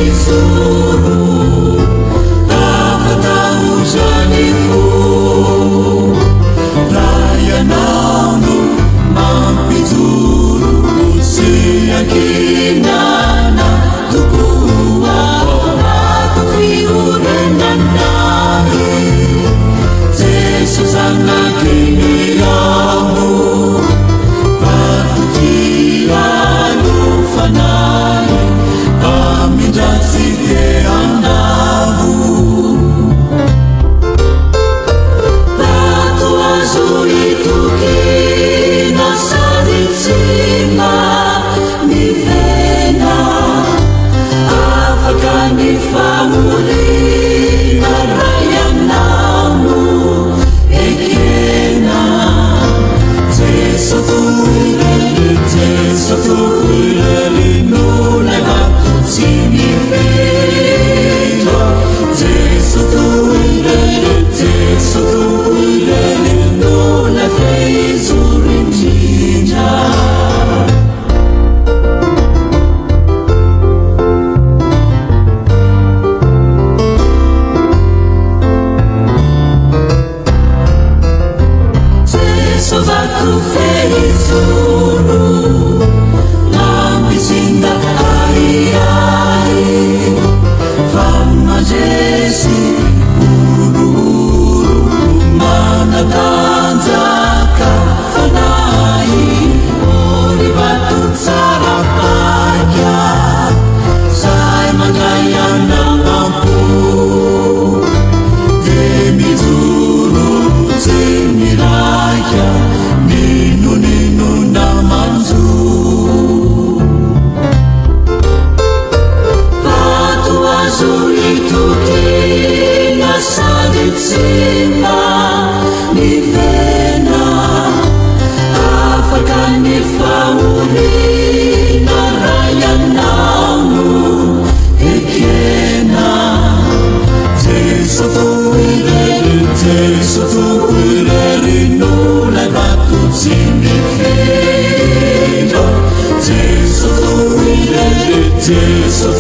fehizoro, Afa-tahotra ny fo. Raha Ianao no mampijoro, tsy ankinana tokoa. Vato fiorenana ahy, Jeso Zanaky ny Avo. Vato fialofana ahy, mpamindra tsy te handavo. Vato azo itokiana sady tsy mba mivena, afaka ny fahoriana raha ianao no ekena. Jeso Tompo irery, Jeso Tompo irery no ilay vato tsy mifindra. Jeso Tompo irery, Jeso Tompo irery no ilay fehizoro indrindra. Jeso vato fehizoro, mampisinda ahiahy, fa mandresy horohoro, manatanjaka fanahy. Ô ry vato tsara paika, zay mandray anao am-po, dia mijoro tsy miraika, n'inon'inona manjo. Vato azo itokiana sady tsy mba mivena, afaka ny fahoriana raha ianao no ekena. Jeso Tompo irery, Jeso Tompo irery no ilay vato tsy mifindra. Jeso Tompo irery, Jeso.